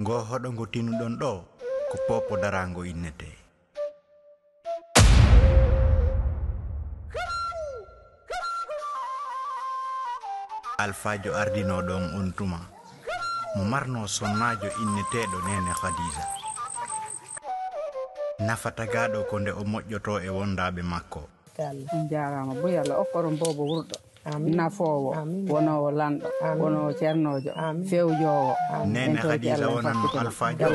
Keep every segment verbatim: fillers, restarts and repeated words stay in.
Ngoo hoɗo ngo tinuɗon ɗoo, ko Poopo Daraango innetee. Alfaajo ardinooɗo on on tuma, mo marnoo sonnaajo inneteeɗo Neene Khadija. Nafa tagaaɗo ko nde o moƴƴotoo e wondaaɓe makko. On njaaraama buy, Allah okkoron boobo wurɗo, nafoowo, wonoowo lanɗo, wonoowo ceernoojo, fewjoowo. Neene Khadija wonanno alfaajo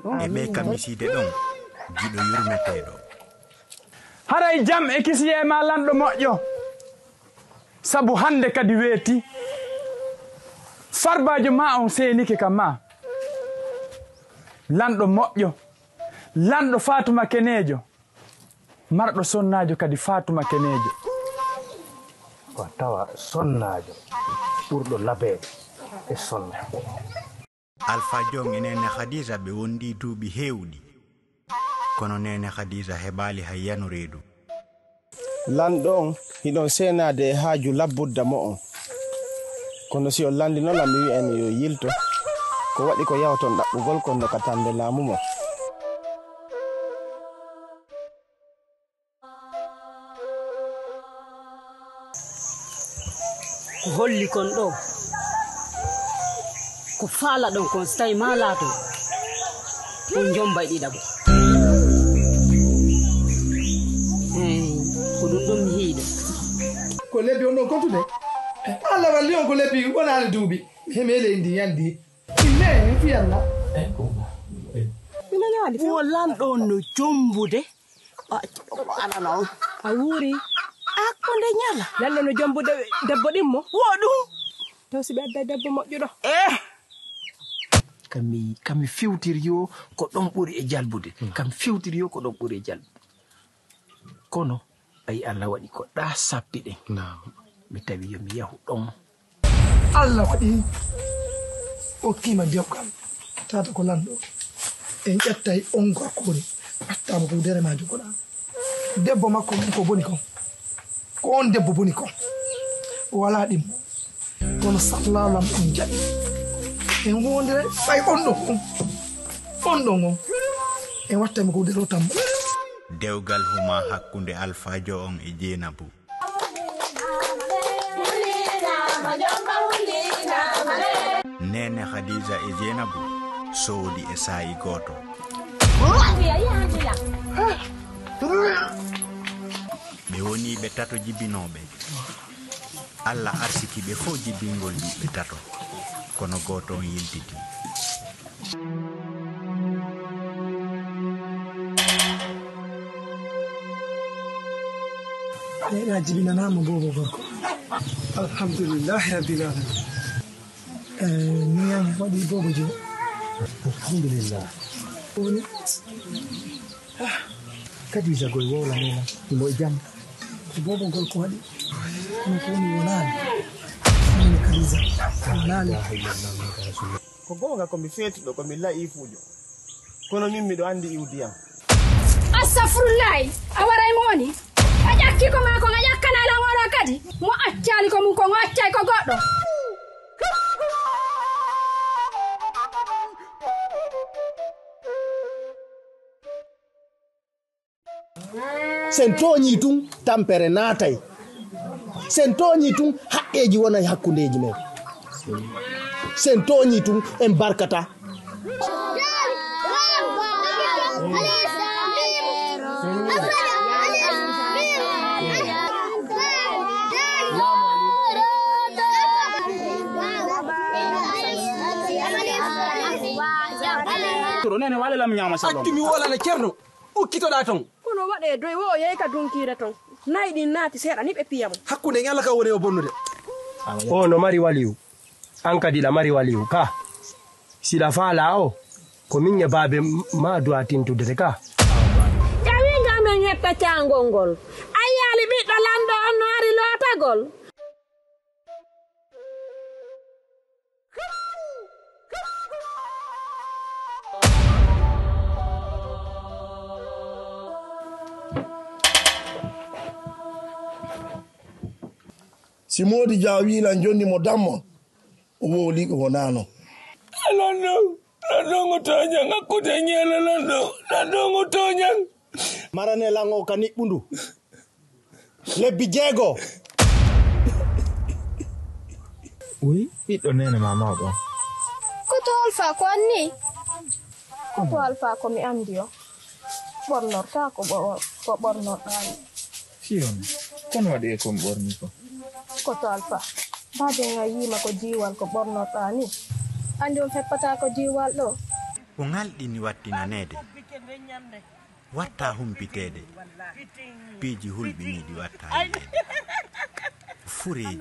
on e ɓee kamisiide ɗon, giɗo yurmeteeɗo. Haray jam e kisiyee ma lanɗo moƴƴo, sabu hannde kadi weeti. Farbaajo ma on seenike ka ma. Lanɗo moƴƴo, lanɗo Faatuma Keneejo, marɗo sonnaajo kadi Faatuma Keneejo. Ko tawa sonnaajo ɓurɗo labeede e sonne. Alfaajo on e Neene Khadija ɓe wondii duuɓi heewɗi. Kono Neene Khadija heɓaali hay yano reedu. Lanɗo on, hiɗon seenaade e haaju labbudda mo'on. Kono si on lanndino lan, mi wi'ay mo yo yilto. Ko waɗi ko yahoton ɗaɓɓugol kon no ka tannde laamu mon? Ko holli kon ɗoo, ko faalaɗon kon, so tawii maa laato on njombay ɗiɗaɓo. Eey, ko ɗum ɗon mi hiiɗo. Ko lebbi on ɗon kontude? Allah walli on ko lebbi wonaali duuɓi. He meele indi yandi. Inne fi Allah. Wo lanɗo on no jombude. Acca ɗum o alana on. A wuuri. Hakkunde ñala. Lanɗo no jombude debbo ɗimmo. Wo ɗum. Taw si ɓe adda debbo moƴƴuɗo. Eh. Kami kami fiwtiri yo ko ɗon ɓuri e jalbude. Kam fiwtiri yo ko ɗon ɓuri e jalbude. Kono ayi Allah waɗi ko ɗa sappi ɗen. Mi tawi yo mi yahu ɗon. Allah waɗi okkiima dewgal. Tata ko lanɗo. En ƴettay on gorko woni. Ɓattaama ko wudere ma jogoɗa. Debbo makko ko boni kon. Ko on debbo boni kon. O walaa ɗimmo. Kono sallalam on jaɓi. En wondire fay on ɗon on. On ɗon on. En wattay mo ko wudere o tammo. Dewgal huma hakkunde alfaajo on e Jeenabu. Neene Khadija e Jeenabu soodi e saa'i gooto. Ɓe woni ɓe tato jibinooɓe. Allah arsiki ɓe fow jibingol ɓiɓɓe tato, kono gooto on yiltiti. Meeɗa jibinanaama boobo gorko. Alhamdulillahi rabbil alamin. Eh, mi ñaama waɗi boobo jo. Alhamdulillah. Woni Khadija goy wowla nena imo e jam. Ko boobo gorko waɗi. Ɗum ko woni wonaani. Woni Khadija. Wonaani. Ko goonga ko mi feetuɗo, ko mi la'iifuujo. Kono min miɗo anndi iwdi am. Astafrullahi, a waray mo woni? A ƴakki ko maa kon, a ƴakkanay lan oɗo kadi? Mo accaali ko mun kon, o accay ko goɗɗo. Sen tooñii tun, tampere naatay. Sen tooñii tun, haqqeeji wonay hakkundeeji men. Sen tooñii tun, en barkataa. Accu mi wolana Ceerno, ukkitoɗaa ton. Kono waɗee doy wo o yehi ka dunkiire ton. Nayi ɗin naati seeɗa ni ɓe piya mo. Hakkunde en Allah ka woni o bonnude. O no mari waliyu. An kadi ɗa mari waliyu ka. Si ɗa faalaa o, ko min e baabe ma duwa tintudere ka. Ƴawi ngam en heɓta caangol ngol. A yiyaali ɓiɗɗo lanɗo on no ari lootagol. Si Moodi Jaa wi'i lan jonni mo dammo, o wowlii ko wonaano. Alonno, Lanɗo ngo tooñan hakkunde ñeele lanɗo. Lanɗo ngo tooñan. Marane lango ka niɓɓundu. Lebbi jeego. Uy, ɓiɗɗo neene ma mawɗo. Ko to alfa ko anni? Ko to alfa ko mi andi o. Ɓornorta ko ɓo- ko ɓornorɗa ni. Fiyon, kono waɗi e kon ɓorni ko? Ko to alfa. Baden a yima ko jiwal ko ɓornorɗa ni. Andi on feppata ko jiwal ɗo. Ko ŋalɗini wattinaneede, watta humpiteede, piiji hulɓiniiɗi watta yiyeede. Fureeji.